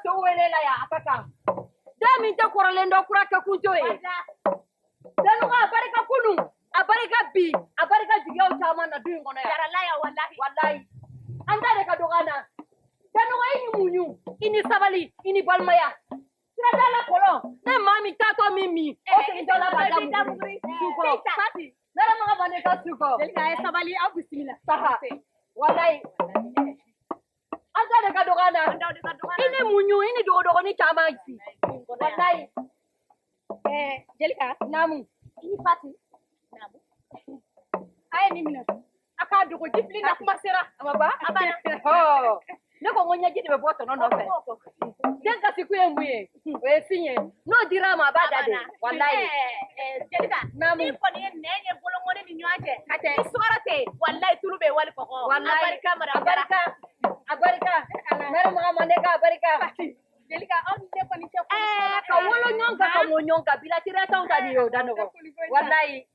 so wele la yan, a ka kan. Den min tɛ kɔrɔlen dɔ, kura kɛ kun t'o ye. Danuga, a barika kunu, a barika bi, a barika jigiyaw caman na du in kɔnɔ yan. Jarala ya, wallahi. Walayi, an ta de ka dɔgɔ an na. Danuga, i ni muɲu, i ni sabali, i ni balimaya. Sirada la kɔlɔn ne maa min taatɔ min min, o segintɔ la b'a da muguri su kɔrɔ. Nɛrɛmaga ma ne ka su kɔ. Jelika, ye sabali, aw bisimila. Saha, walayi, an ta de ka dɔgɔ an na. I ni muɲu, i ni dogodogoni caman si, walayi. Jelika. Naamu. I ni Fati. Naamu. A ye nin minɛ, a k'a dogo, jifili na kuma sera. A ma ban? A banna. Hɔ, ne ko n ko ɲɛji de bɛ bɔ tɔnɔ nɔfɛ. Den kasikun ye mun ye? O ye sin ye. N'o dira a ma, a b'a da de, walayi. Jelika. Naamu. Ni kɔni ye nɛn ye bolokɔni ni ɲɔgɔn cɛ. A tɛ. Ni sukaro tɛ yen, walayi tulu bɛ yen wali kɔgɔ. Walayi. A barika madame A barika, a barika. Nɛrɛmaga ma ne ka a barika. Jelika, aw ni ne kɔni cɛ. Ka wolo ɲɔgɔn kan, ka mɔ ɲɔgɔn kan, bila teriya t'anw ta de ye o da nɔgɔ, walayi.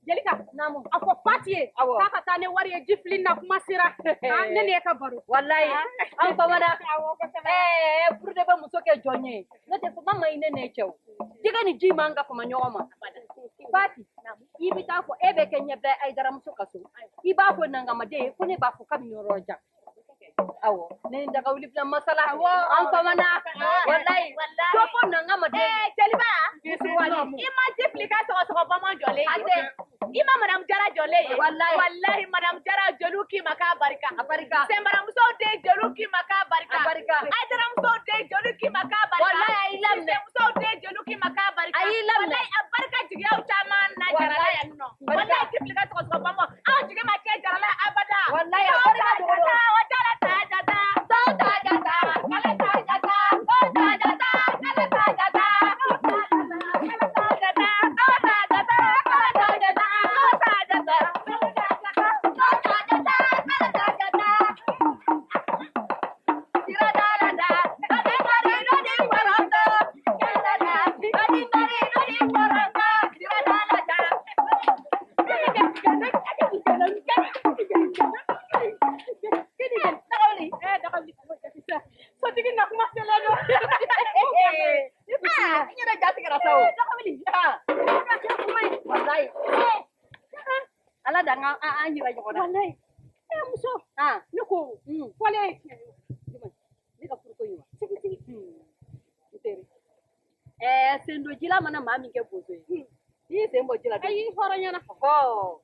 Jelika. Naamu. A fɔ Fati ye. Awɔ. K'a ka taa ne wari ye, jifili na kuma sera. Ne ni e ka baro. Walayi, an famana. Awɔ, kosɛbɛ. Furu de bɛ muso kɛ jɔn ye. N'o tɛ, fama ma ɲi ne n'e cɛ o. Jɛgɛ ni ji man ka fama ɲɔgɔn ma. Fati, i bɛ taa fɔ e bɛ kɛ ɲɛbila Ayidaramuso ka so. I b'a fɔ nangamaden ye ko ne b'a fɔ kabini yɔrɔ jan. Awɔ, ne ni daga wuli bila masala. An famana. Walayi. Dɔ fɔ nangamaden ye. Jeliba. Wali. I ma jifili ka sɔgɔsɔgɔ bamanan jɔlen A ye. tɛ. I ma madame Jara jɔlen ye. Walayi. Walahi, madame Jara jeliw k'i ma k'a barika. A barika. Sɛnbaramusow den jeliw k'i ma k'a barika. A barika. Ayidaramusow den jeliw k'i ma k'a barika. Walayi, a y'i laminɛ. Sisemusow den jeliw k'i ma k'a barika. A y'i laminɛ. Walayi, a barika jigiyaw caman na Walayi. Jarala yan nɔ. Barika. Walayi, jifili ka sɔgɔsɔgɔ bamanan. Aw jigi ma kɛ Jarala abada. Walayi, a barika dogo dogo. O jara ta jata. Ta ta jata, kala ta jata, ta ta jata, kala ta jata. Kala ta jata, ta ta jata, kala ta jata, ta ta jata. Ta ta jata, kala ta jata. Tira da da da, da da da da da waranda. Da da da, da da da da waranda. Tira da da da. Sotigi na kuma selen don. Ah, n yɛrɛ ja tigɛra sa o. Ah, walayi. Ala d'an ka an yira ɲɔgɔn na. Walayi. Muso. Ah, Ne ko fɔlen ye tiɲɛ ye. Jumɛn? Ne ka furuko in wa? Tigi tigi. N teri. Sendojila mana maa min kɛ bozo ye. N'i y'i sen bɔ ji la. Ayi, hɔrɔnya na. Ɔ.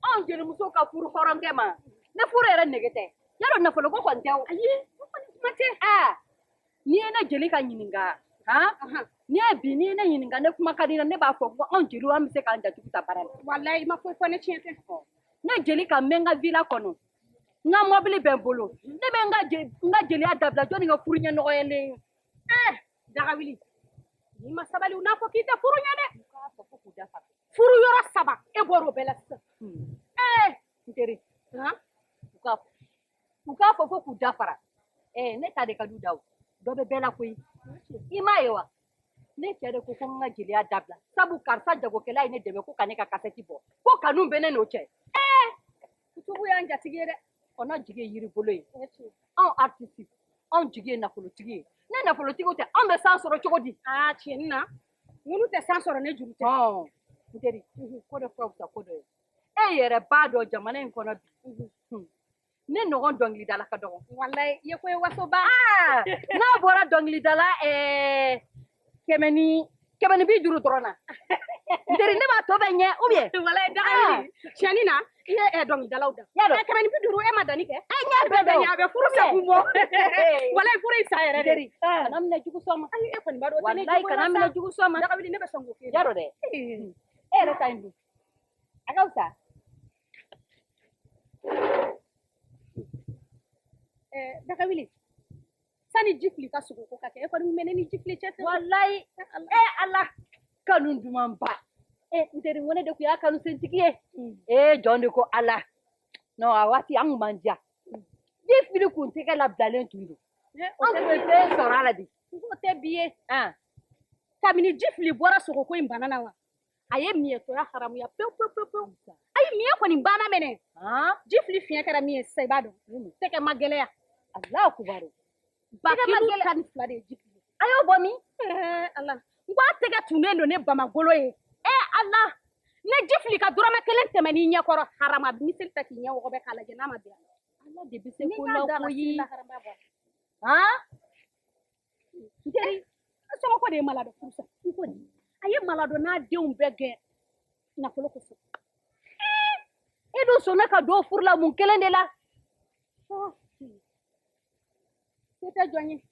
Anw jelimuso ka furu hɔrɔnkɛ ma. Ne furu yɛrɛ nege tɛ. Yalɔ nafolo ko kɔni tɛ o. Ayi, o kɔni kuma tɛ. Aa, n'i ye ne jeli ka ɲininka, han? N'i ye bi, n'i ye ne ɲininka, ne kuma ka di n na, ne b'a fɔ ko anw jeliw, an bɛ se k'an jatigiw ta baara la. Walayi, i ma foyi fɔ ne, tiɲɛ tɛ. Ne jeli ka n bɛ n ka villa kɔnɔ. N ka mɔbili bɛ n bolo. Ne bɛ n ka jeliya dabila jɔnni ka furu ɲɛ nɔgɔyalen ye. Dagawuli. N'i ma sabali, u n'a fɔ k'i tɛ furu ɲɛ dɛ. U k'a fɔ ko k'u dafa. Furu yɔrɔ saba, e bɔr'o bɛɛ la sisan. N teri. Han? U k'a fɔ ko k'u dafara. Ne ta de ka d'u da o. Dɔ bɛ bɛɛ la koyi. I m'a ye wa? Ne cɛ de ko ko n ka jeliya dabila. Sabu karisa jagokɛla ye ne dɛmɛ ko ka ne ka kasɛti bɔ. Ko kanu bɛ ne n'o cɛ. Kutubu y'an jatigi ye dɛ. Kɔnɔ jigi ye yiri bolo ye. Anw artiste, anw jigi ye nafolotigi ye. Ne nafolotigiw tɛ, anw bɛ san sɔrɔ cogo di? Aa, tiɲɛ na. Minnu tɛ san sɔrɔ, ne juru tɛ. Hɔn, n teri, ko dɔ ka fisa ko dɔ ye. E yɛrɛ b'a dɔn jamana in kɔnɔ bi. Ne ɲɔgɔn dɔnkilidala ka dɔgɔ. Walayi, i ye ko ye wasoba. Aa, n'a bɔra dɔnkilidala 150 dɔrɔn na. N teri, ne b'a tɔ bɛɛ ɲɛ ou bien? Walayi, dagawuli. Tiɲɛni na, i ye dɔnkilidalaw da. Y'a dɔn. 150, e ma danni kɛ. E ɲɛ bɛɛ Bɛɛ ɲɛ, a bɛ furu sa kun bɔ. Walayi, furu in sa yɛrɛ N de. teri, kana minɛ jugu sɔn ma. Ayi, e kɔni b'a dɔn o tɛ ne Walayi, jugu ye kana sa. minɛ jugu sɔn ma. Dagawuli, ne bɛ sɔn k'o k'e la. Y'a dɔn dɛ. E yɛrɛ ta in dun. A ka fisa. Dagawuli, sani jifili ka sogo ko ka kɛ, e kɔni kun bɛ ne ni jifili cɛ fɛ. Walayi, Ala, kanu dumanba. N teri, n ko ne de kun y'a kanu sentigi ye. Jɔn de ko Ala. Non, a waati an kun man diya. Ji fili kun tɛgɛ labilalen tun don. O An tɛ kun bɛ fɛn sɔrɔ a la de. O tɛ bi ye. Ah, Kabini jifili bɔra sogoko in bana na wa, a ye miyɛtɔya haramuya pewu pewu pewu pewu. Ayi, miɲɛ kɔni banna mɛnɛ. Ah, Jifili fiɲɛ kɛra min ye sisan, i b'a dɔn. Tɛgɛ ma gɛlɛya. Allahu kubaru. Ba kilo 12 de ye ji fili. A y'o bɔ min? Ala, n ko a tɛgɛ tunnen don ne bamagolo ye. Ala, ne ji fili ka dɔrɔmɛ kelen tɛmɛ n'i ɲɛkɔrɔ harama, a bɛ miseli ta k'i ɲɛ wɔgɔbɛ k'a lajɛ n'a ma bɛn a la. Ala de bɛ se Ni ko n la y'a da la koyi. sini lahara n b'a bɔ a la. Han? N teri, Somɔgɔ de ye maladɔ furu sa. I ko di? A ye maladɔ n'a denw bɛɛ gɛn nafolo kosɔn. E dun sɔnna ka don furu la mun kelen de la? Se tɛ jɔn ye.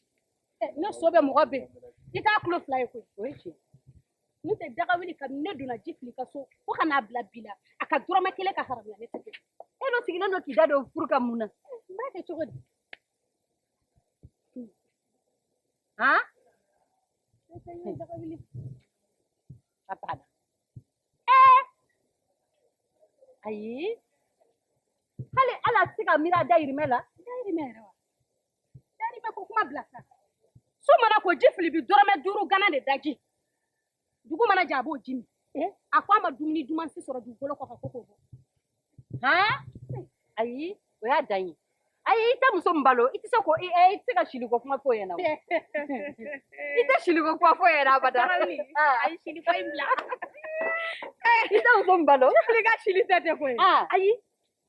Ne so bɛ mɔgɔ ben, i t'a kulo fila ye koyi. O ye tiɲɛ. N'o tɛ daga wuli kabini ne donna ji fili ka so fo ka n'a bila bi la, a ka dɔrɔmɛ kelen ka haramuya ne tɛ. E dun sigilen don k'i da don furu kan mun na? N b'a kɛ cogo di? Han? Se tɛ n ye daga wuli. A banna. Ayi. Hali ala tɛ se ka miiri a dayirimɛ la. Dayirimɛ yɛrɛ wa? Dayirimɛ ko kuma bila sa. So mana ko ji fili bi dɔrɔmɛ 5 gana de daji. Dugu mana jɛ a b'o ji min. A ko a ma dumuni duman si sɔrɔ dugukolo kɔfɛ ko k'o bɔ. Han? Ayi, o y'a dan ye. Ayi, i tɛ muso min balo, i tɛ se ko i tɛ se ka siliko kuma f'o ɲɛna o. I tɛ siliko kuma f'o ɲɛna abada. Ayi, siliko in bila. I tɛ muso min balo. Ji fili ka sili tɛ ten koyi. Ayi,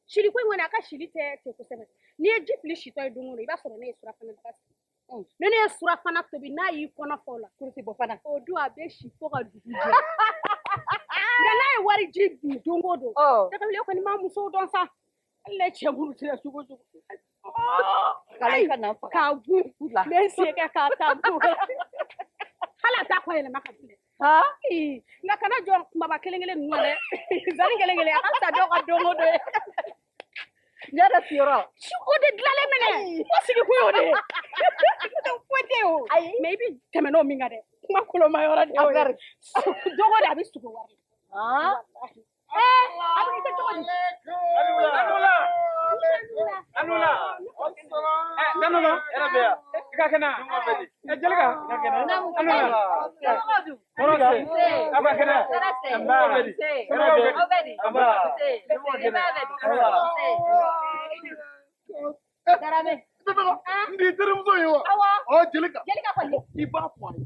siliko in kɔni a ka sili tɛ ten kosɛbɛ. N'i ye ji fili sitɔ ye don o don, i b'a sɔrɔ ne ye surafana daga sigi. Ni ne ye surafana tobi n'a y'i kɔnɔ fɔ o la, Kurusi bɔ fana. O don a bɛ si fo ka dugu jɛ. Nka n'a ye wari ji bin don o don, daga wuli, e kɔni m'a musow dɔn sa. Hali ne cɛ muru tɛ cogo o cogo. K'ala i ka na faga. K'a gun. N bɛ n sen kɛ k'a ta gun. Hali a t'a kɔ yɛlɛma ka filɛ. Nka kana jɔ kumaba kelen kelen ninnu na dɛ. Zani kelen kelen, a ka fisa dɔw ka don o don ye. N yɛrɛ siyɔrɔ. O de dilanlen minɛ. O sigi kun y'o de ye. Foyi tɛ yen o. Ayi. Mɛ i bɛ tɛmɛ n'o min kan dɛ. Kuma koloma yɔrɔ de y'o ye. Affaire. Don o don a bɛ sogo wari. A bɛ kɛ cogo di? Alula. Danɔgɔ, yɛrɛ bɛ yan. I ka kɛnɛ. Jelika. Alula. Tɔɔrɔ tɛ. Aw ka kɛnɛ. Nba. Somɔgɔw bɛ di? Nba. Darame. N di terimuso ye wa? Awɔ. Ɔ Jelika. Jelika kɔni. I b'a fɔ a ye.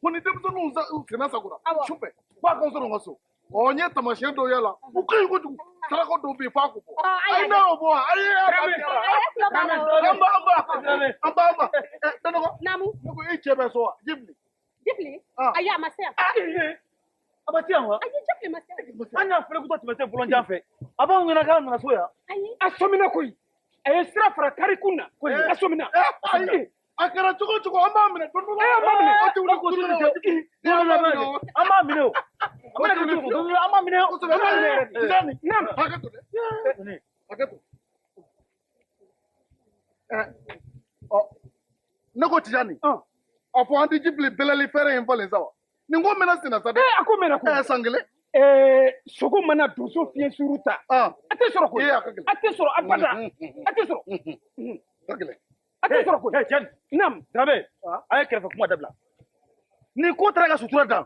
Ko ni denmisɛnninw senna sagora. Awɔ. Sufɛ. F'a ka sɔrɔ n ka so. Ɔ n ye taamasiyɛn dɔw y'a la. U ka ɲi kojugu. Saraka dɔw bɛ yen f'a k'o bɔ. Ayi n'a y'o bɔ ayi a b'a kɛ. An ba an ba. An ba an ba. Danɔgɔ. Naamu. Ne ko e cɛ bɛ so wa? Jibili. Jibili. Ayi a ma se yan. A ma se yan wa? Ayi Jibili ma se yan. An y'a fɛrɛ kutɔ tɛmɛ se bɔlɔnjan fɛ. A b'anw ɲɛna k'a nana so yan. Ayi. A sɔmina koyi. A ye sira fara kari kun na. A sɔmina. Ayi. A kɛra cogo o cogo an b'a minɛ don dɔ la. An b'a minɛ. O tɛ wuli ko tɛ wuli. An b'a minɛ o. A mana kɛ cogo o cogo an b'a minɛ o. Kosɛbɛ. An b'a minɛ yɛrɛ de. Tijani. Naam. Hakɛ to dɛ. Hakɛ to. Ɔ ne ko Tijani. A fɔ an tɛ Jibili bɛlɛli fɛɛrɛ in falen sa wa? Nin ko mɛnna sen na sa dɛ. A ko mɛnna koyi. San kelen. Sogo mana donso fiɲɛ suuru ta. A tɛ sɔrɔ koyi. A ka gɛlɛn. A tɛ sɔrɔ abada. A tɛ sɔrɔ. A ka gɛlɛn. A tɛ sɔrɔ koyi. Cɛni. Naam. Dramé, a ye kɛrɛfɛ kuma dabila. Ni ko taara ka sutura dan.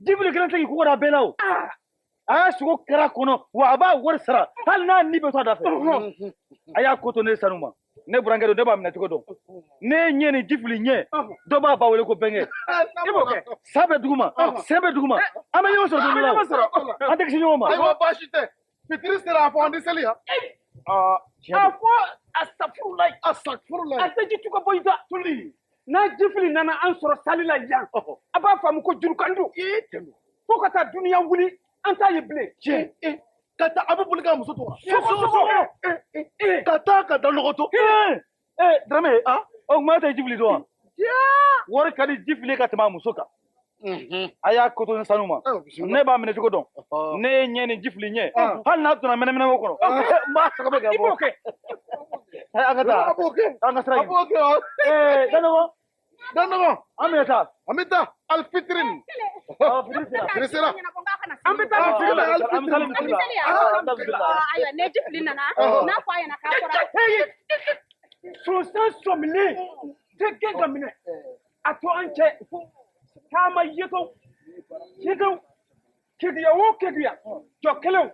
Jibili kelen tɛ k'i koko da bɛɛ la o. A y'a sogo kɛra kɔnɔ wa a b'a wari sara hali n'a ni bɛ to a da fɛ. A y'a ko to ne sanu ma. Ne burankɛ don, ne b'a minɛ cogo dɔn. Ne ɲɛ ni Jibili ɲɛ, dɔ b'a ba wele ko bɛnkɛ. I b'o kɛ. Sa bɛ dugu ma, sen bɛ dugu ma. An bɛ ɲɔgɔn sɔrɔ don dɔ la o. An tɛ kisi ɲɔgɔn ma. Ayiwa baasi tɛ. Fitiri sera a fɔ an tɛ seli yan. A fɔ asafurulayi. Asafurulayi. A tɛ ji tu ka bɔ i da. Tuli. N'a Jibili nana an sɔrɔ sali la yan. A b'a faamu ko jurukan don. Fo ka taa dunuya wuli an t'a ye bilen. Tiɲɛ. Ka taa a bɛ boli k'a muso to wa? Sogo sogo. Ka taa ka da nɔgɔ to. Dramé, o kuma tɛ Jibili dɔn wa? Wari ka di Jibili ka tɛmɛ a muso kan. A y'a ko to ni sanu ma. Ne b'a minɛ cogo dɔn. Ne ye ɲɛ ni Jibili ɲɛ. Hali n'a donna mɛnɛmɛnɛ kɔnɔ. N b'a sago bɛ kɛ. I b'o kɛ. An ka taa. A b'o kɛ. An ka sira A b'o kɛ. Danɔgɔ. Danɔgɔ. An bɛna taa. An bɛ taa alifitirini. Fitiri sera. An bɛ taa misiri la. An bɛ taa misiri la. Ayiwa ne Jibili nana n'a fɔ a ɲɛna k'a fɔra. Sonsan sɔmilen tɛ gɛn ka minɛ. A to an cɛ. Taama yetɔ. Yetɔ. Keguya o keguya. Jɔ kelenw.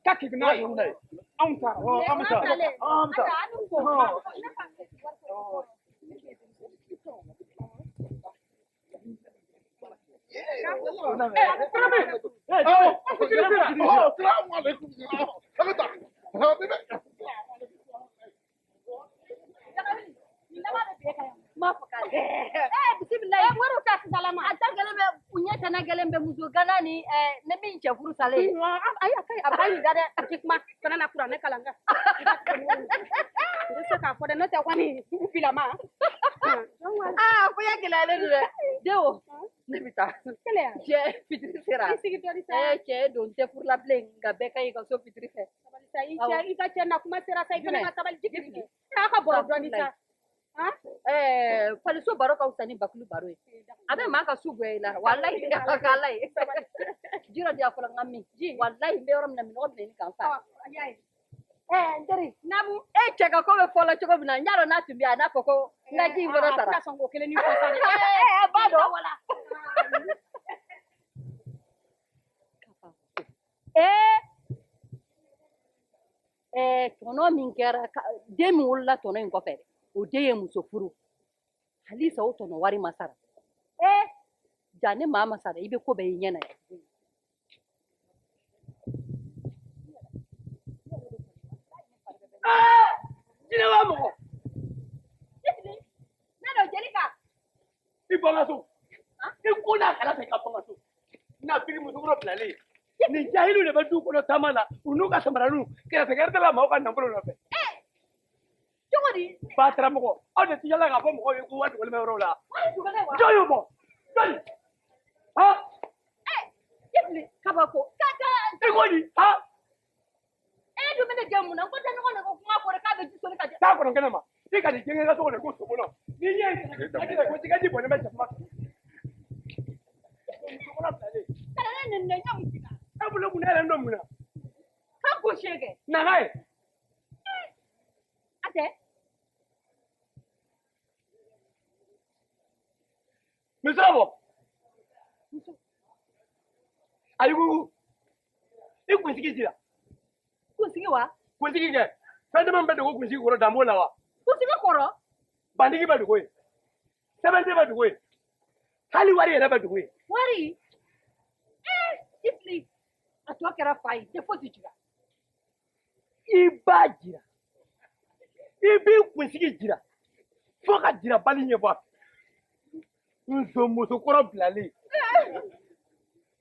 Ka kegi n'a ye. Anw taara. An bɛ taa. An bɛ taa. Salamu alaikum. An ka taa. Bisimilayi. Wariw ta sisan la ma. A ta gɛlɛn bɛ u ɲɛ tana gɛlɛn bɛ muso gana ni ne min cɛ furu salen. Ayi, a ka ɲi, a ba y'i da dɛ. A ti kuma kana na kuranɛ kalan kan. N tɛ se k'a fɔ dɛ, n'o tɛ kɔni u bilama. Aa, ko ya gɛlɛyalen don dɛ. Denw, ne bɛ taa. Kɛlɛ. Cɛ, fitiri sera. I sigi dɔɔni sa. Cɛ don tɛ furu la bilen, nka bɛɛ ka ɲi ka so fitiri fɛ. Sabali sa, i cɛ, i ka cɛ na kuma sera sa, i fana ka sabali ji fili. A ka bɔrɔ dɔɔni sa. Faliso baro ka fisa ni bakulu baro ye. A bɛ maa ka su goya i la. Walayi, a ka ala ye. Ji dɔ di yan fɔlɔ, n ka min. Walayi, n bɛ yɔrɔ min na, minɔgɔ bɛ ɲini ka n fa. N teri. Naamu. E cɛ ka ko bɛ fɔ la cogo min na, n y'a dɔn n'a tun bɛ yan, a n'a fɔ ko n ka ji in fɔlɔ sara. A tɛna sɔn k'o kelen ni fɔ sa dɛ. Ba dɔn. Tɔnɔ min kɛra, den min wolola tɔnɔ in kɔfɛ, o den ye muso furu. Halisa o tɔnɔ wari ma sara. Ja ne maa ma sara, i bɛ ko bɛɛ y'i ɲɛ na yan. Jinɛ b'a mɔgɔ. Ne don Jelika. I bɔ n ka so. I ko n'a kala fɛ i ka bɔ n ka so. N'a fili musokɔrɔ bilalen. Nin jahiliw de bɛ du kɔnɔ taama la, u n'u ka samaraniw kɛrɛfɛ la maaw ka nafolo nɔfɛ. Cogo di? Ba karamɔgɔ, aw de ti yala k'a fɔ mɔgɔw ye ko wari dogolen bɛ yɔrɔw la. Jɔn y'o bɔ? Jɔnni? Han? Jifili, kabako. I ko di? Han? E dun bɛ ne gɛn mun na? N ko tɛ ɲɔgɔn de ko kuma fɔra k'a bɛ ji soli ka jɛ. Taa kɔnɔ kɛnɛ ma. I ka nin jɛngɛ ka so kɔnɔ ko sogo. N'i ɲɛ ye ko jɛgɛ ji bɔnnen bɛ jakuma kan. Musokɔrɔ bilalen. Kana ne nɛni dɛ, n ɲɛ mun k'i la? E bolo kun ne yɛrɛ don mun na? K'a gosi e kɛ. Na n'a ye. A tɛ. Muso bɔ. Ayiku, i kunsigi jira. Kunsigi wa? Kunsigi kɛ. Fɛn caman bɛ dogo kunsigi kɔrɔ, dan b'o la wa? Kunsigi kɔrɔ? Bandigi bɛ dogo yen. Sɛbɛnden bɛ dogo yen. Hali wari yɛrɛ bɛ dogo yen. Wari? Jifili, a tɔ kɛra fa ye, tɛ fosi jira. I b'a jira. I b'i kunsigi jira. Fo ka jira bali ɲɛbɔ a fɛ. Nso musokɔrɔ bilalen.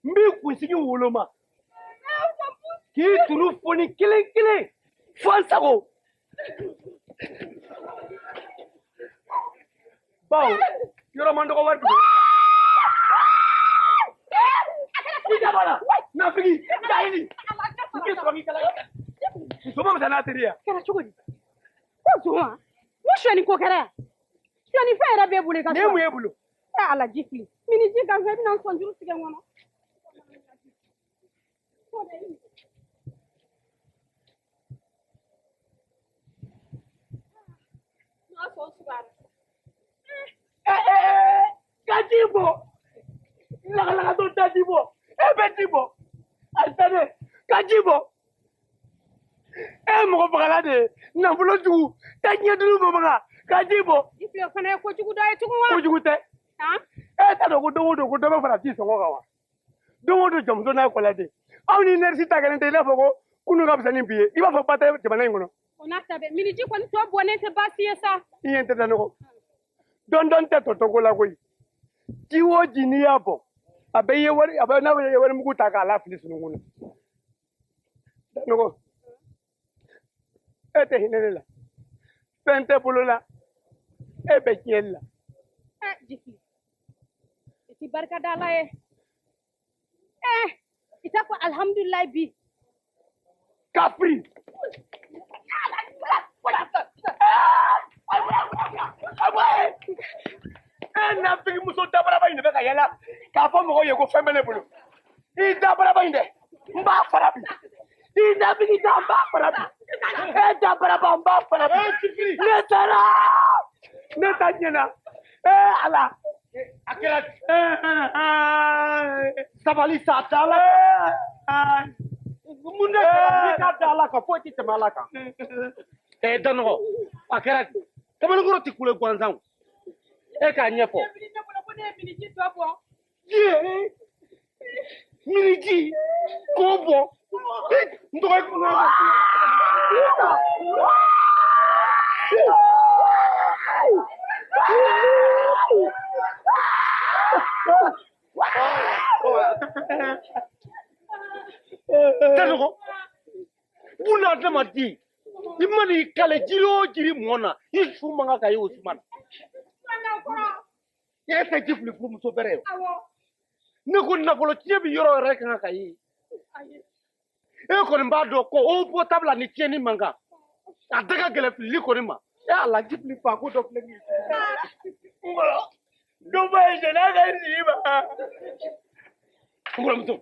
N b'i kunsigi woloma. K'i turu foni kelen kelen fo n sago. Bawo yɔrɔ man dɔgɔ wari dogo. I da b'a la. Nafigi, jahili. N k'i sɔrɔ k'i kala. Muso ma fisa n'a teri ye. Kɛra cogo di? Ko zon wa? N ko sonyani ko kɛra yan. Sonyani fɛn yɛrɛ b'e bolo i ka so. Nin ye mun y'e bolo? Ala ji fili. Mini ji gansan, i bɛna n sɔnjuru tigɛ n kɔnɔ. Ka ji bɔ. Lagalagatɔ ta ji bɔ. E bɛ ji bɔ. A tɛ ka ji bɔ. E ye mɔgɔ fagala de ye. Nafolo jugu. Ta diɲɛ dunu bɔbaga. Ka ji bɔ. Ji fili, o fana ye kojugu dɔ ye tugun wa? Kojugu tɛ. E t'a dɔn ko don o don ko dɔ bɛ fara ji sɔngɔ kan wa? Don o don jamuso n'a kɔlɛden. Aw ni nɛrisi ta kelen tɛ, i n'a fɔ ko kunun ka fisa ni bi ye. I b'a fɔ ba tɛ jamana in kɔnɔ. O n'a ta bɛɛ, miniji kɔni tɔ bɔnnen tɛ baasi ye sa. I ɲɛ tɛ da nɔgɔ. Dɔɔni dɔɔni tɛ tɔ tɔko la koyi. Ji o ji n'i y'a bɔ, a bɛ ye wari, a bɛ n'a ye wari mugu ta k'a lafili sununkun na. Da nɔgɔ. E tɛ hinɛ ne la. Fɛn tɛ bolo la. E bɛ tiɲɛli la. Jifili, i ti barika da Ala ye. I t'a fɔ alihamudulilayi bi. Kafiri. E nafigi muso dabaraba in de bɛ ka yɛlɛ k'a fɔ mɔgɔw ye ko fɛn bɛ ne bolo. I dabaraba in dɛ, n b'a fara bi. I nafigi da, n b'a fara bi. E dabaraba, n b'a fara bi. Ne taara. Ne ta ɲɛna. Ala. A kɛra sabali sa, da la. Mun de kɛra? I ka da ala kan, foyi tɛ tɛmɛ ala kan. Danɔgɔ, a kɛra di? Kamalenkɔrɔ tɛ kule gansan. E k'a ɲɛfɔ. Ne bolo ko ne ye miniji tɔ bɔ. Ye. Miniji k'o bɔ n tɔgɔ ye kunna. Danɔgɔ, buna adamaden, i mana i kale jiri o jiri mɔn na, i su man kan ka ye o suma na. E tɛ ji fili furumuso bɛrɛ ye. Ne ko nafolo tiɲɛ bɛ yɔrɔ yɛrɛ kan ka ye. E kɔni b'a dɔn ko o bɔ tabila ni tiɲɛni man kan. A da ka gɛlɛn filili kɔni ma. E ala ji fili fa ko dɔ filɛ nin ye. N kɔrɔ, dɔ ba ye jɛnɛ ka si ma. N kɔrɔmuso,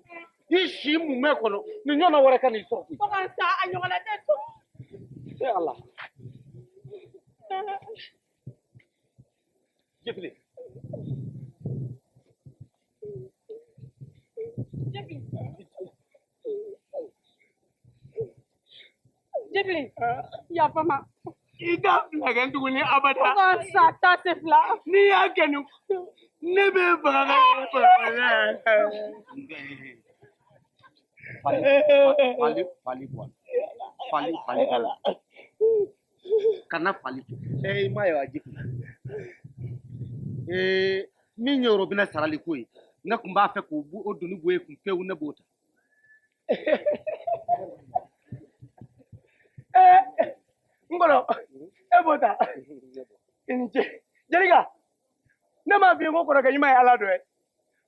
i si mumɛ kɔnɔ ni ɲɔgɔnna wɛrɛ ka n'i sɔrɔ koyi. Fo ka n sa a ɲɔgɔnna tɛ to. E ala. Jifili. Jibili, yafa ma. I t'a fila kɛ tuguni abada. Fo ka n sa taa se fila. N'i y'a kɛ nin, ne bɛ faga ka ne faga. Fali, fali, fali bɔ a la. Fali, fali bɔ a la. Kana fali to. I m'a ye wa Jifili. Min ye robinet sarali ko ye, ne tun b'a fɛ k'o o doni bɔ e kun pewu, ne b'o ta. N kɔrɔ, e b'o ta. I ni ce. Jelika, ne m'a f'i ye ko kɔrɔkɛ ɲuman ye Ala dɔ ye.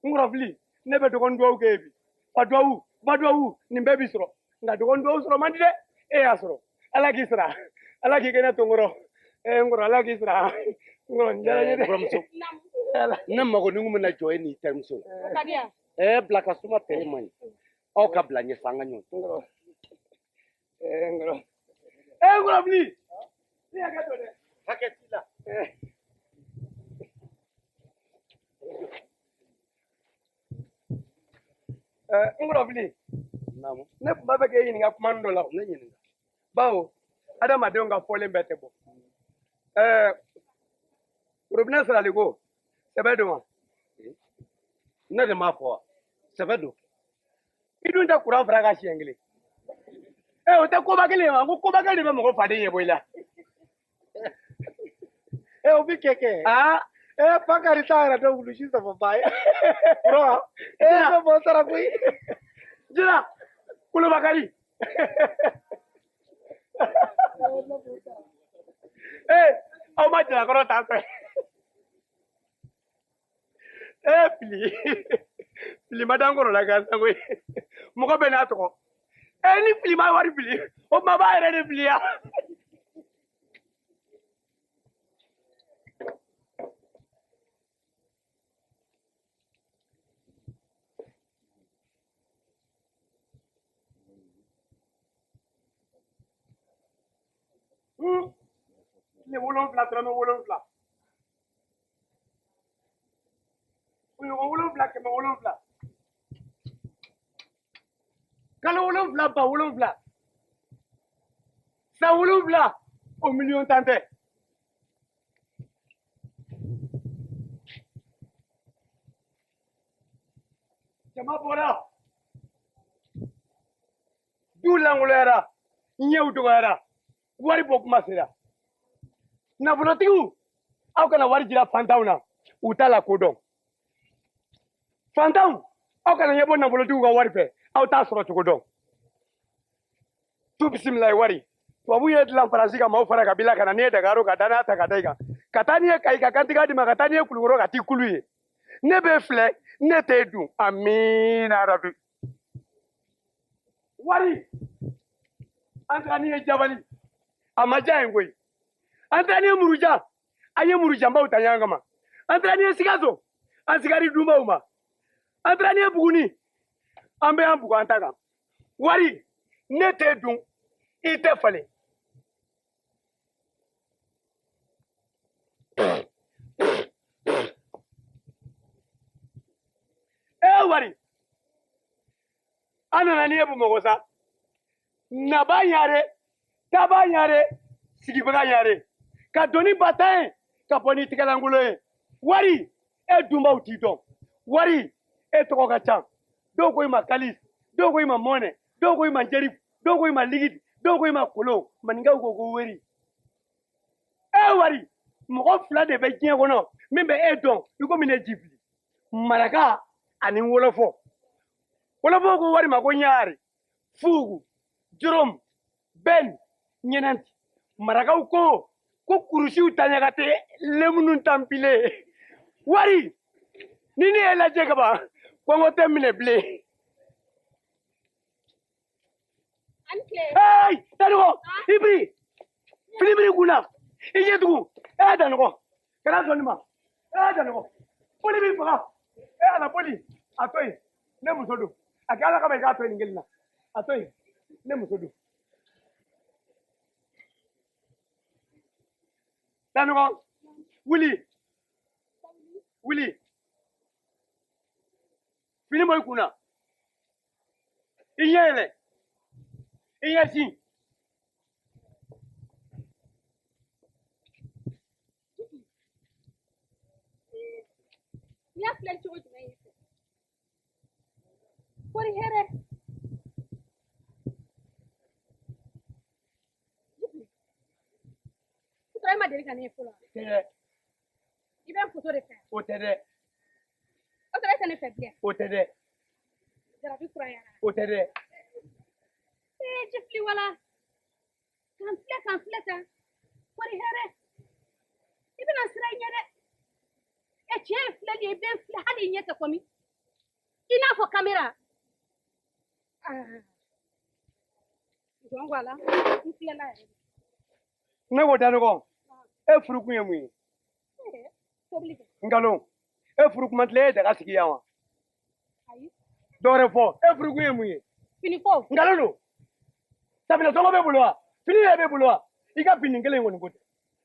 N kɔrɔ fili, ne bɛ dɔgɔnin duwawu kɛ ye bi. Fa duwawu, ba duwawu, nin bɛɛ b'i sɔrɔ. Nka dɔgɔnin duwawu sɔrɔ man di dɛ. E y'a sɔrɔ. Ala k'i sara. Ala k'i kɛnɛ to n kɔrɔ. N kɔrɔ, Ala k'i sara. N kɔrɔ, nin diyara n ye dɛ. Buramuso, ne mago ni kun bɛna jɔ e n'i terimuso la. O ka di yan. Bila ka suma tere man ɲi. Aw ka bila ɲɛfɛ an ka ɲɔgɔn. N kɔrɔ. N kɔrɔ. N kɔrɔ fili. Ne y'a kɛ to dɛ. Hakɛ t'i la. N kɔrɔ fili. Naamu. Ne tun b'a fɛ k'e ɲininka kuma dɔ la. Ne ɲininka. Bawo, adamadenw ka fɔlen bɛɛ tɛ bɔ. Robinet sarali ko, sɛbɛ don wa? Ne de m'a fɔ wa? Sɛbɛ don. I dun tɛ kuran fara ka siɲɛ kelen. O tɛ koba kelen ye wa? N ko koba kelen de bɛ mɔgɔ faden ɲɛbɔ i la. O bi kɛ kɛ. Fakari t'a yɛrɛ dɔn wulusi saba ba ye. Kuran. Ne b'o sara koyi. Jira, Kolobakari. Aw ma jalakɔrɔ ta fɛ. Fili. Fili ma da n kɔrɔ la gansan koyi. Mɔgɔ bɛɛ n'a tɔgɔ. Ni fili ma wari fili, o tuma b'a yɛrɛ de fili ya. Tile 7 dɔrɔmɛ 7. Kunɲɔgɔn 7 700. Kalo 7 ba 7. San 7 o miliyɔn tan tɛ. Jama bɔra. Du lankoloyara. Ɲɛw dɔgɔyara. Wari bɔ kuma sera. Nafolotigiw, aw kana wari jira fantanw na, u t'a la kodɔn. Fantanw, aw kana ɲɛbɔ nafolotigiw ka wari fɛ, aw t'a sɔrɔ cogo dɔn. Tu bisimila ye wari. Tubabu ye dilan Faransi ka maaw fara kabila ka na n'i ye Dakaro ka danaya ta ka da i kan. Ka taa n'i ye Kayi ka kantigiya d'i ma, ka taa n'i ye Kulukɔrɔ ka t'i kulu ye. Ne b'e filɛ, ne t'e dun. Amiina rabi. Wari, an taara n'i ye Jabali. A ma diya yen koyi. An taara n'i ye Murujan, an ye Murujanbaw ta ɲɔgɔn kama. An taara n'i ye Sikaso, an sigari dunbaw ma. An taara n'i ye Buguni, an bɛ an bugu an ta kan. Wari, ne t'e dun, i tɛ falen. Wari, an nana n'i ye Bamakɔ sa. Naba ɲare, taba ɲare, sigibaga ɲare. Ka doni ba tan ye, ka bɔ n'i tigɛlankolon ye. Wari, e dunbaw t'i dɔn. Wari, e tɔgɔ ka ca. Dɔw ko i ma kalis, dɔw ko i ma mɔnɛ, dɔw ko i ma jeri, dɔw ko i ma ligidi, dɔw ko i ma kolon, maninkaw ko ko weri. E wari, mɔgɔ fila de bɛ diɲɛ kɔnɔ min bɛ e dɔn i komi ne Jifili. Maraka ani wɔlɔfɔ. Wɔlɔfɔ ko wari ma ko ɲaari, fugu, jurum, bɛn, ɲɛnɛnti. Marakaw ko ko kurusiw taɲaga tɛ lemunu tanpile. Wari, ni ne ye lajɛ ka ban, kɔngɔ tɛ minɛ bilen. Hey, Danɔgɔ, i biri, fili biri kunna, i ɲɛ tugun. Eh Danɔgɔ, kana sɔn nin ma. Eh Danɔgɔ, poli b'i faga. Eh ala poli, a to yen, ne muso don. A kɛ ala kama i k'a to yen nin kelen na. A to yen, ne muso don. Danɔgɔ, wuli, wuli. Fini bɔ i kunna. I ɲɛ yɛlɛ. I ɲɛsin. N'i y'a filɛ cogo jumɛn y'i fɛ? Kɔri hɛrɛ. E ma deli ka ne ye fɔlɔ. Tɛ dɛ. I bɛ n foto de fɛ. O tɛ dɛ. O tɛ e tɛ ne fɛ bilen. O tɛ dɛ. Jarabi kurayara. O tɛ dɛ. Ee Jifili wala. K'an filɛ k'an filɛ tan. Kɔri hɛrɛ. I bɛna siran i ɲɛ dɛ. E tiɲɛ ye filɛli ye, i bɛ n filɛ hali i ɲɛ tɛ kɔmi. I n'a fɔ kamera. Jɔn ko a la, n filɛla yɛrɛ. Ne ko Danɔgɔ, e furukun ye mun ye? Tobili kɛ. Nkalon. E furukuma tile e ye daga sigi yan wa? Ayi. Dɔwɛrɛ fɔ, e furukun ye mun ye? Fini ko. Nkalon don. Safinɛ sɔngɔ b'e bolo wa? Fini yɛrɛ b'e bolo wa? I ka fini kelen in kɔni ko tɛ.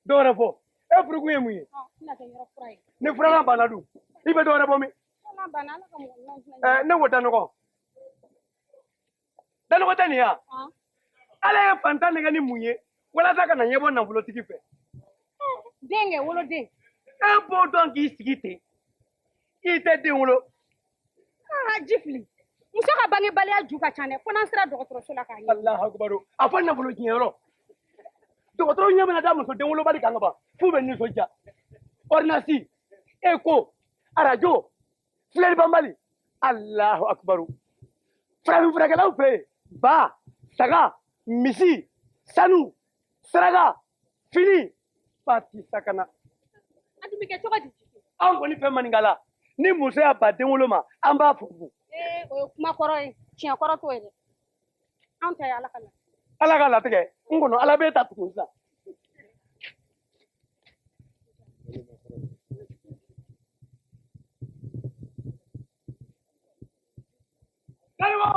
Dɔwɛrɛ fɔ, e furukun ye mun ye? N bɛna kɛ yɔrɔ kura ye. Ni furanna banna dun, i bɛ dɔwɛrɛ bɔ min? Furanna banna, Ala ka mɔgɔ ɲuman dilan. Ne ko Danɔgɔ. Danɔgɔ tɛ nin ye wa? Ala ye fantan nɛgɛ ni mun ye walasa ka na ɲɛbɔ nafolotigi fɛ? Den kɛ woloden. E b'o dɔn k'i sigi ten, i tɛ den wolo. Jifili, muso ka bangebaliya ju ka ca dɛ, fo n'an sera dɔgɔtɔrɔso la k'a ɲɛ. Alahu akubaru, a fɔ nafolo tiɲɛyɔrɔ. Dɔgɔtɔrɔw ɲɛ bɛna da muso den wolobali kan ka ban, f'u bɛ nisɔndiya. Ordonnance, eko, arajo, filɛli banbali. Alahu akubaru. Farafin furakɛlaw fɛ yen, ba, saga, misi, sanu, saraka, fini, fati sakana. A dun bɛ kɛ cogo di? Anw kɔni fɛ maninka la, ni muso y'a ba den wolo ma, an b'a fɔ. Ee, o ye kuma kɔrɔ ye, tiɲɛ kɔrɔ t'o ye dɛ. Anw ta ye Ala ka latigɛ. Ala ka latigɛ, n kɔnɔ Ala b'e ta tugun sisan. Karimu!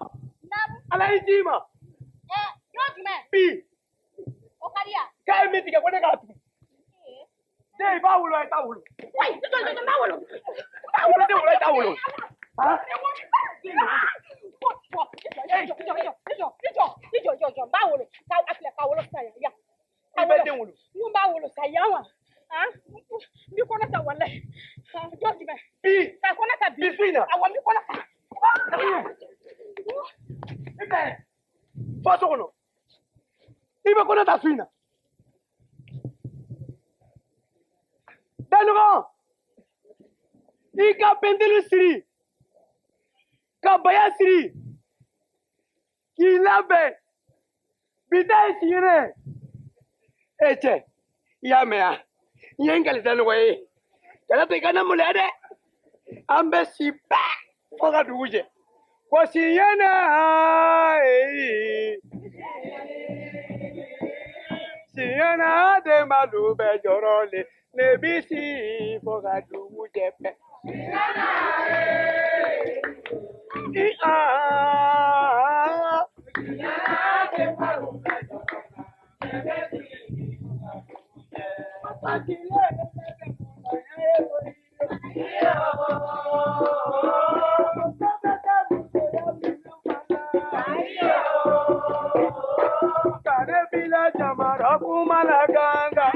Ala y'i ci i ma. Don jumɛn? Bi. O ka di yan. K'a ye min tigɛ ko ne k'a tugu. Den i b'a wolo i t'a wolo. Wayi, jɔ jɔ jɔ n b'a wolo. I bɛ den wolo i t'a wolo. Jɔ jɔ jɔ n b'a wolo. K'a filɛ k'a wolo sisan yan. I bɛ den wolo. N ko n b'a wolo sa yan wa? N b'i kɔnɔ ta walayi. Jɔ jumɛn? Bi. K'a kɔnɔ ta bi. Bi su in na. Awɔ n b'i kɔnɔ ta. I bɛ fɔ so kɔnɔ. I bɛ kɔnɔ ta su in na. Danɔgɔ, i ka pɛntɛli siri, ka baya siri, k'i labɛn. Bi ta ye siɲɛnɛ ye. E cɛ, i y'a mɛn wa? N ye n kali Danɔgɔ ye. Kana to i ka na maloya dɛ. An bɛ si bɛɛ fo ka dugu jɛ. Ko siɲɛnɛ ee. Siɲɛnɛ denbalu bɛ jɔrɔ le. Ne bi si fo ka dugu jɛ pɛ. I a. Kare bila jamara kuma la ganga.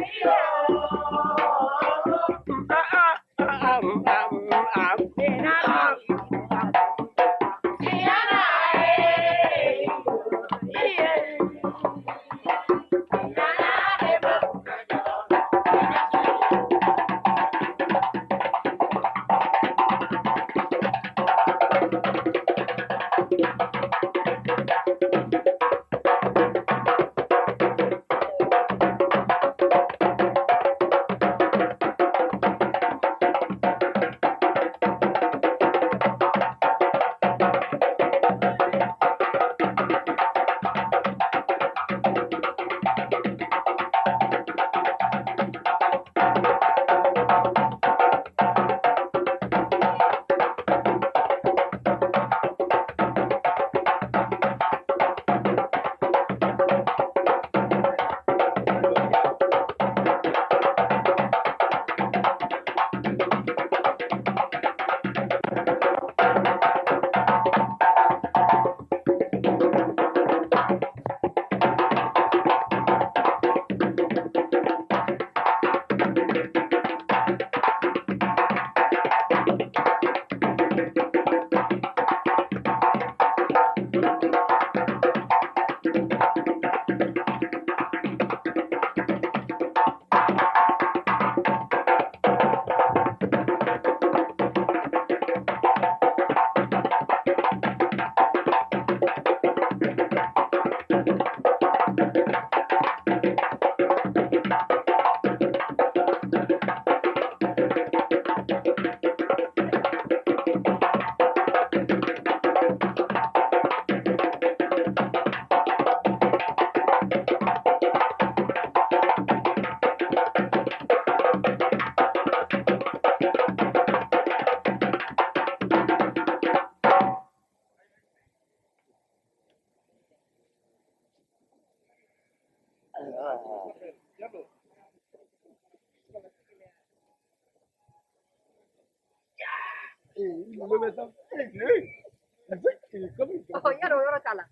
Yɔrɔ o yɔrɔ t'a la.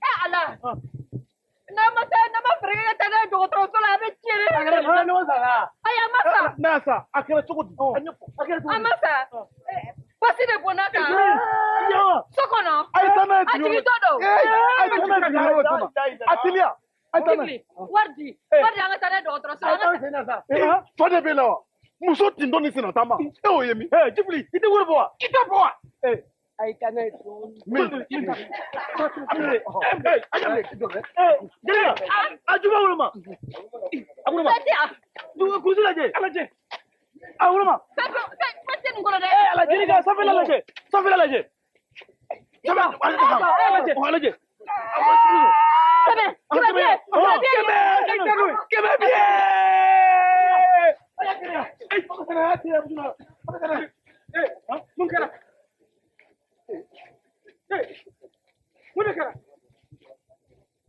E Ala, n'a ma taa, n'a ma fɛɛrɛ kɛ ka taa n'a ye dɔgɔtɔrɔso la, a bɛ tiɲɛ dɛ. Ayi, a ma sa. N'a sa, a kɛra cogo di? A ɲɛfɔ, a kɛra cogo A di? ma sa. Basi de bɔnna kan. So kɔnɔ. A ye taa n'a ye A jigintɔ don. A ye taa n'a ye jiginyɔrɔ la. A teliya. A ye taa n'a ye. Wari di. Wari di, an ka taa n'a ye dɔgɔtɔrɔso la. An ka Fa de b'e la wa? Muso tintɔ ni senna taama, e y'o ye min? Jifili, i tɛ wari bɔ wa? I tɛ bɔ wa? A ye taa n'a ye. Min? Jelika, a juba woloma. A woloma. Fɛn tɛ yan. Kurusi lajɛ. A lajɛ. A woloma. Fɛn fɛn tɛ nin kɔnɔ dɛ. Ala, Jelika, sanfɛla lajɛ. Sanfɛla lajɛ. Sɛbɛn, a lajɛ. A lajɛ. Kɛmɛ. Kɛmɛ bi ye. Kɛmɛ bi ye. Kɛmɛ. Kɛmɛ bi ye. Mun kɛra? Mun de kɛra?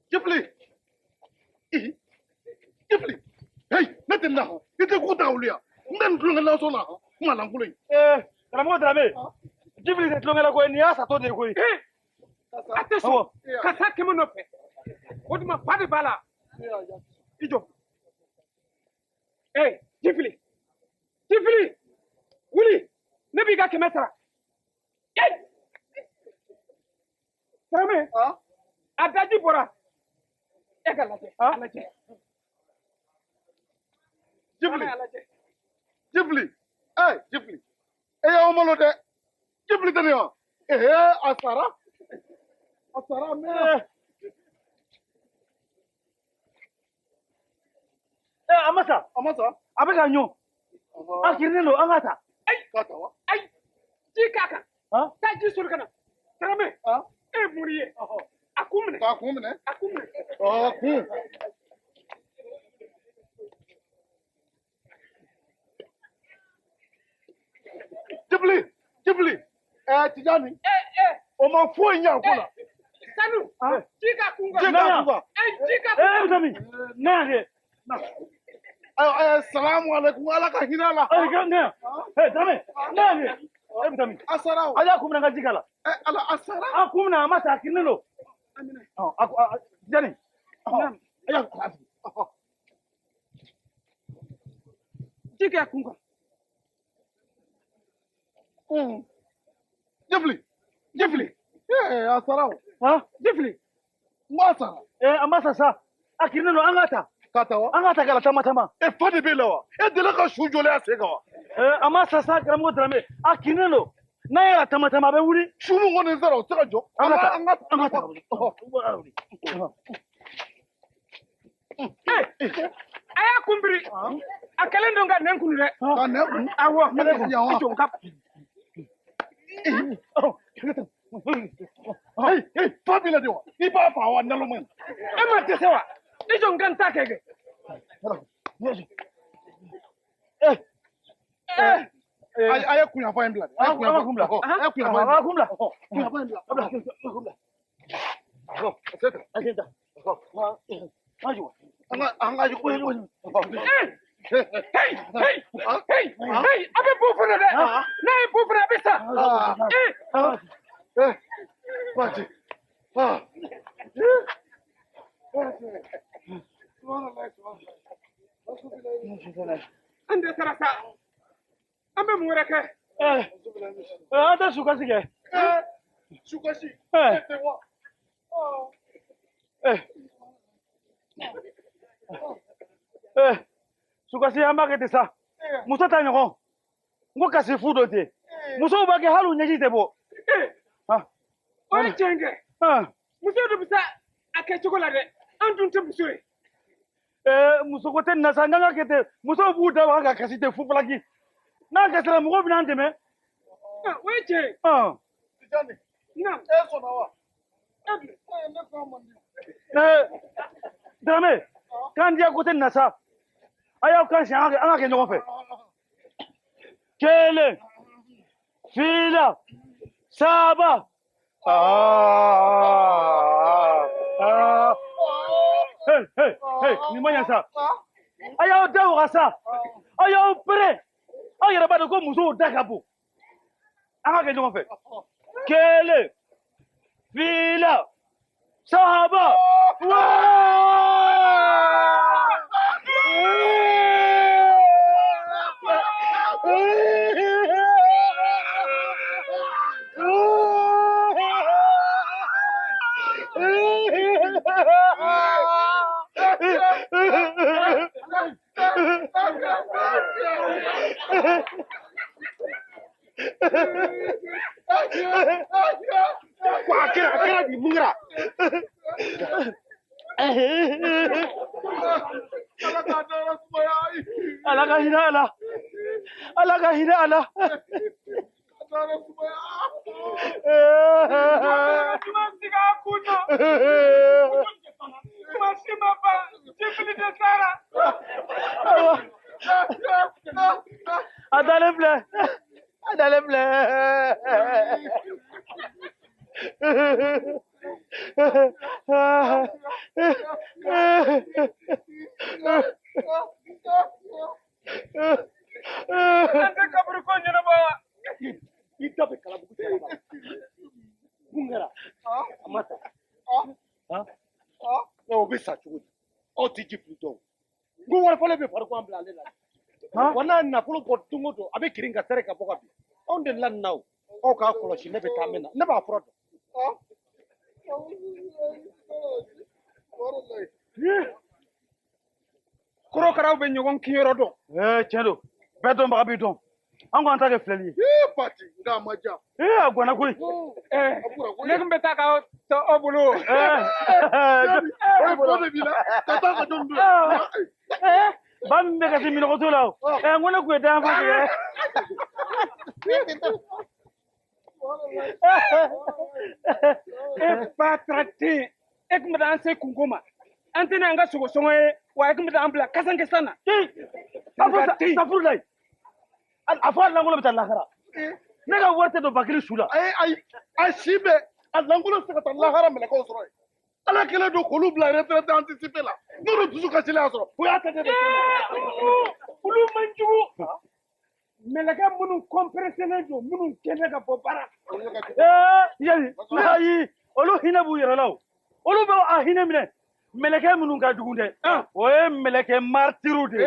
Jifili. Jifili. Hey, ne tɛ nin na. I tɛ ko ta ka wuli yan. N bɛ nin tulonkɛ nasɔn na. N ma lankolon ye. Karamɔgɔ Darame, Jifili tɛ tulonkɛ la koyi, nin y'a satɔ de ye koyi. A tɛ sɔn ka taa kɛmɛ nɔfɛ. O tuma fa de b'a la. I jɔ. Jifili. Jifili. Wuli. Ne b'i ka 100 sara. Darame, a daji bɔra. E ka lajɛ. A lajɛ. Jifili. Jifili. Jifili. E y'aw malo dɛ. Jifili tɛ nin wa? A sara. A sara a mɛnna. A ma sa. A ma sa. A bɛ ka ɲɔ. A kirinnen don, an ka ta. K'a ta wa? Ayi, ji k'a kan. Taa ji soli ka na. Darame, e ye mori ye. A kun minɛ. K'a kun minɛ. A kun minɛ. A kun. Jifili, Jifili. Tijani. O ma foyi ɲɛ a ko la. Sanu, ji k'a kun kan. Ji k'a kun kan. Ji k'a kun kan. Mutami, na yan dɛ. Ayiwa, salamu aleykum, Ala ka hinɛ a la. Na yan. Darame, na yan dɛ. Mutami. A sara o. A y'a kun minɛ, an ka ji k'a la. Ala, a sara. A kun minɛ, a ma sa, a kirinnen don. Tijani. A y'a kun. Ji k'a kun kan. Jifili, Jifili. A sara o. Jifili. N ko a sara. A ma sa sa. A kirinnen don, an ka ta. K'a ta wa? An ka ta k'a la taama taama. Fa de b'e la wa? E delila ka su jɔlen a sen kan wa? A ma sa sa, karamɔgɔ Darame, a kirinnen don. N'a y'a taama taama, a bɛ wuli. Su min kɔni sara, o tɛ se ka jɔ. An ka ta. An ka ta. An ka ta. A y'a kun biri. A kɛlen don ka nɛn kunu dɛ. Ka nɛn kunu? Awɔ. Yan wa? I jɔ n ka. Fa b'i la de wa? I b'a fa wa naloma in? E ma dɛsɛ wa? I jɔ n ka n ta kɛ kɛ. A ye kunyanfan in bila dɛ. A ye kunyanfan bila. A ye kunyanfan in bila. Kun bila. Kunyanfan in bila. Kun bila. A se ta. A sen ta. An ka Hey, hey, hey, hey, a bɛ bo fana dɛ. N'a ye bo fana, a bɛ sa. Baji. An dɛsɛra sa. An bɛ mun wɛrɛ kɛ? An tɛ sukasi kɛ. Sukasi. E tɛ wa? Sukasi, an b'a kɛ ten sa. Muso ta ɲɔgɔn. N ko kasi fu dɔ ten. Musow b'a kɛ hali u ɲɛji tɛ bɔ. O ye tiɲɛ kɛ. Muso de bɛ se a kɛcogo la dɛ. An dun tɛ muso ye. Muso ko tɛ nin na sa, n kan ka kɛ ten. Musow b'u da waga ka kasi ten fufalaki. N'a kasira, mɔgɔw bɛ n'an dɛmɛ. O ye tiɲɛ ye. Tijani. Naamu. E sɔnna wa? E dun. Ne fa man di. Darame, k'an diya ko tɛ nin na sa. A y'aw kan siɲɛ, an ka kɛ ɲɔgɔn fɛ. 1, 2, 3. Hey, hey, hey, nin ma ɲɛ sa. A y'aw da waga sa. A y'aw pere. Aw yɛrɛ b'a dɔn ko musow da ka bon. An ka kɛ ɲɔgɔn fɛ. Kelen, fila, saba. Ko a kɛra di, mun kɛra? Ala k'a dayɔrɔ sumaya. Ala ka hinɛ a la. Ala ka hinɛ a la. A dayɔrɔ sumaya. Kuma sigi a kun na. Kuma si ma ban. Jifili de sara. Ayiwa. A dalen filɛ. A dalen filɛ. An tɛ kaburu ko ɲɛnabɔ wa? I da bɛ kalabugu cɛ la. Mun kɛra? A ma sa. O bɛ sa cogo di? Aw tɛ ji fili dɔn. N ko wari fɔlɔ bɛ farikolo bila ale la. Wa n'a nafolo bɔ don o don, a bɛ kirin ka sɛrɛ ka bɔ ka bin. Anw de la nin na o. Aw k'a kɔlɔsi, ne bɛ taa min na, ne b'a fura dɔn. Korokaraw bɛ ɲɔgɔn kinyɔrɔ dɔn. Ee, tiɲɛ don. Bɛɛ dɔnbaga b'i dɔn. An ko an ta kɛ filɛli ye. Ee, Pati, nka a ma diya. Ee, a gwanna koyi. Ne tun bɛ taa ka to aw bolo. Ee, dɔ de b'i la ka taa ka jɔn dun. Ba min bɛ kasi minɔgɔto la o. Ee, n ko ne tun ye dayanfan tigɛ. E ba taara ten, e tun bɛ taa an se kunko ma. An tɛna an ka sogo sɔngɔ ye wa, e tun bɛ taa an bila kasankɛsan na. A fɔ safurulayi. A fɔ a lankolon bɛ taa lahara. Ne ka wari tɛ don Bakiri su la. Ayi, ayi, a si bɛɛ a lankolon tɛ se ka taa lahara mɛlɛkɛw sɔrɔ yen. Ala kɛlen don k'olu bila retraite anticipée la. N'olu dusu kasilen y'a sɔrɔ, o y'a ta de. Olu man jugu. Mɛlɛkɛ minnu kɔnpɛrɛselen don, minnu kɛnɛ ka bɔ baara. Ee, yali, ayi, olu hinɛ b'u yɛrɛ la o. Olu bɛ a hinɛ minɛ. Mɛlɛkɛ minnu ka jugu dɛ, o ye mɛlɛkɛ martiriw de ye.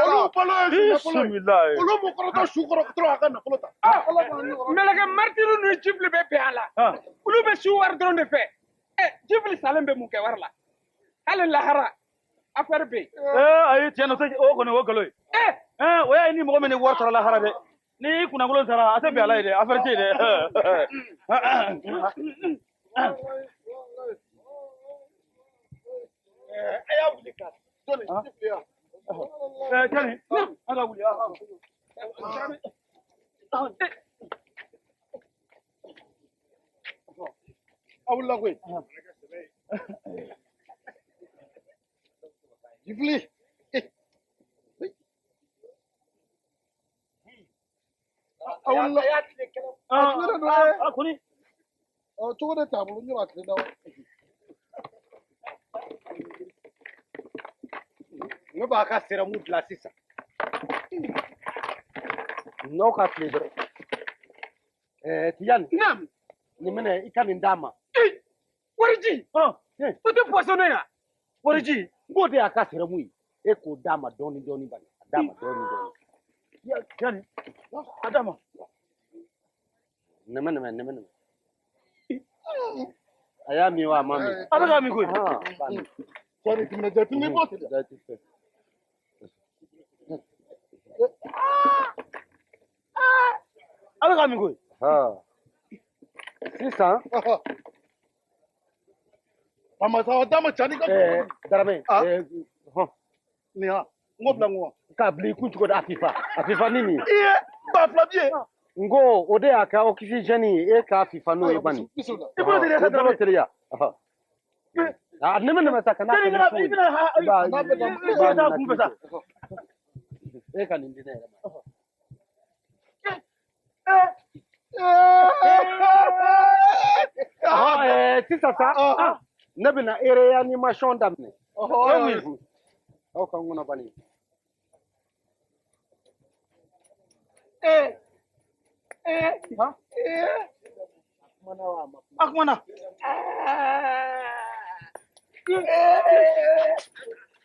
Olu balo ye nafolo ye. Bisimilayi. Olu m'u kɔrɔtɔ su kɔrɔ dɔrɔn a ka nafolo ta. Mɛlɛkɛ martiriw ni jifili bɛ bɛn a la. Olu bɛ su wari dɔrɔn de fɛ. Ɛ, jifili salen bɛ mun kɛ wari la? Hali lahara affaire bɛ yen. Ee, ayi, tiɲɛ na, o kɔni o nkalon ye. Ee, o y'a ye ni mɔgɔ min ni wari sɔrɔ lahara dɛ. Ni i kunnafoni sara, a tɛ bɛn ala ye dɛ, affaire tɛ yen dɛ. A y'a wuli ka Jɔnni, jifili ya. Ee, Jani, an ka wuli. A wulila koyi. Jifili. A wulila. A tile de don. A kɔni. Cogo de t'a bolo, n yɛrɛ a tile da. Ne b'a ka sɛrɛmu dilan sisan. N'aw ka tile dɔrɔn. Ɛɛ, Tijani. Naam. Nin minɛ, i ka nin d'a ma. Wariji. O tɛ poisonné ya? Wariji. N k'o de y'a ka sɛrɛmu ye. E k'o d'a ma dɔɔni dɔɔni bani. A d'a ma dɔɔni dɔɔni. Tijani, a d'a ma. Nɛmɛ nɛmɛ nɛmɛ nɛmɛ. A y'a min wa a ma min? A bɛ k'a min koyi. A b'a min. Jani, timinadiya tɛ n'i bɔ ten. A bɛ k'a min koyi. Sisan. A ma sa, d'a ma Cani ka. Darame. Hɔn. Nin ya, n ko bila n kun. K'a bila i kun cogo di? A fifa. A fifa ni nin ye. I ye 2000 bi ye. N ko o de y'a ka oxygène ye, e k'a fifa n'o ye bani. Bisimila. I bolo teliya sa, I bolo Darame. teliya. A nɛmɛ nɛmɛ sa, kana Jani, kɛ ni i bɛna fu ye. i bɛna taa kunfɛ sa. E ka nin di ne yɛrɛ ma. Sisan sa, ne bɛna réanimation daminɛ. Aw ka n kɔnɔ bani. A kumana.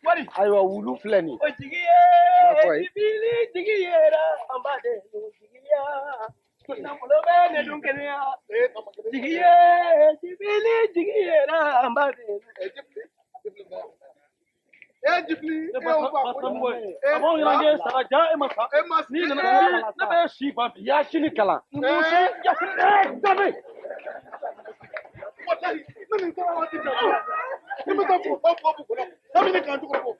Wari. Ayiwa wulu filɛ nin ye. O jigi ye jibili jigi yera an ba de o jigiya nafolo bɛ ne dun kɛnɛya jigi ye jibili jigi yera an ba de. Jibili e y'o ba ko A b'anw ɲɛna k'e sara ja e ma sa. E ma N'i nana ne bɛ si ban bi. Yasini kalan. Muso yasini Dramé. Walahi ne nin taara waati bɛɛ ne bɛ taa fo ba fo kɔnɔ ne bɛ ne kan cogo ko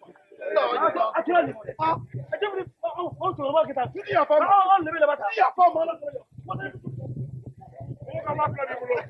A kɛra nin. A jibili anw cɛkɔrɔba kɛ tan. N ti yafa ma. Anw de bɛ laban ta. N ti yafa ma ala kɔnɔ. Mɔgɔ ka 20,000 b'i bolo.